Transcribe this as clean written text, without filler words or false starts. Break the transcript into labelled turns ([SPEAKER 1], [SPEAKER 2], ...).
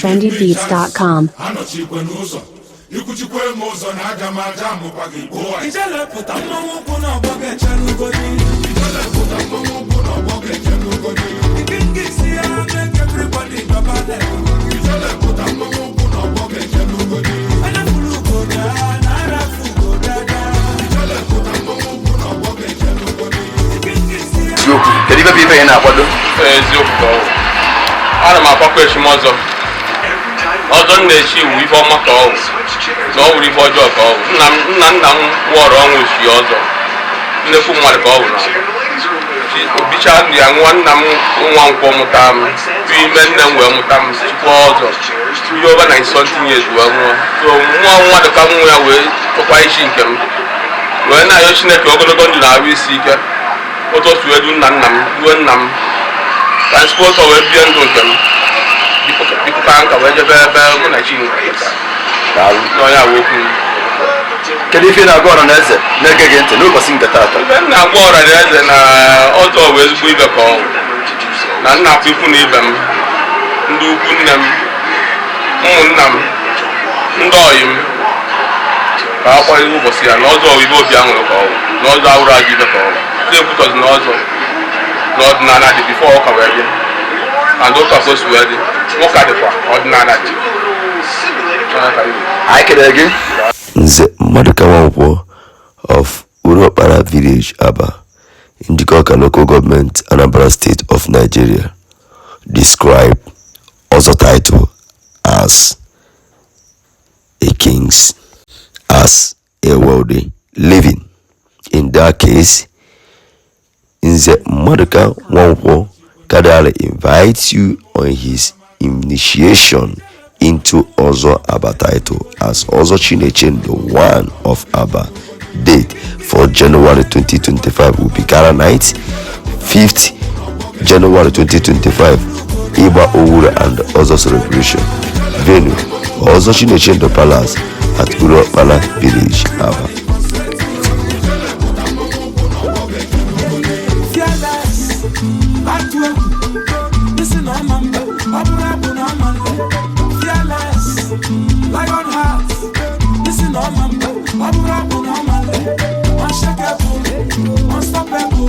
[SPEAKER 1] trendybeats.com.
[SPEAKER 2] Kedu ibe ife ị na-akwado?
[SPEAKER 3] Eziokwu ana m akwakọ echim ọzọ na-echi iwu ife ọma ka ọ bụ na ọ wụrụ ife ọjọọ ka ọ bụ nna m nwụọrọ ọnwụ ochi ọzọ nnekwu mmadụ ka ọ bụ na obicha ndị ya nwa nna m NWANKWO mụta m tu ime nne m wee mụta m chikwa ọzọ ihe over 90 years wee nwụọ so nwa mmadụ ka m nwe ya wee tụkwa isi nke m wee na-ayọ Chineke ogologo ndụ na-arụ isi ike otu otu edu nna m ruo nna m transport wee bie ndụ nke m bipụta nka wee jebe ebe mụ na Chineke n'onye a okwu.
[SPEAKER 2] Kedu ife na-agwa ọra na eze na-ege gị ntị n'ụbọchị nke taata?
[SPEAKER 3] Ebe m na-agwa ọra na eze na ọzọ wee ezigbo ibe ka ọ na nna akwa ikwu na ibe m ndị ukwu nne m ụmụnna m ndị ọyị m ka a kpọrọ ụbọchị ya na ọzọ ibe obi ahụrụ ka ọ na ọzọ awụrụ ajọ ibe ka ọ ekwutọzi na ọzọ n'ọdịnala dị bifo ọka wee dị and ụka post wee dị nwoke dịkwa ọdịnala dị.
[SPEAKER 2] Anyị kelere gị.
[SPEAKER 4] Nze Mmaduka NWANKWO of Ozo Village, Abba, in the local government, Anambra State of Nigeria, describe Ozo title as a king's, as a wealthy living. In that case, Nze Mmaduka NWANKWO Kadale invites you on his initiation into Ozo Abba title as Ozo Chinechendo, one of Abba. Date for January 2025 will be Gala Night. 5th January 2025, Iba Owura and Ozo celebration. Venue Ozo Chinechendo Palace at Ozo Abba Village, Abba.
[SPEAKER 5] Unstoppable,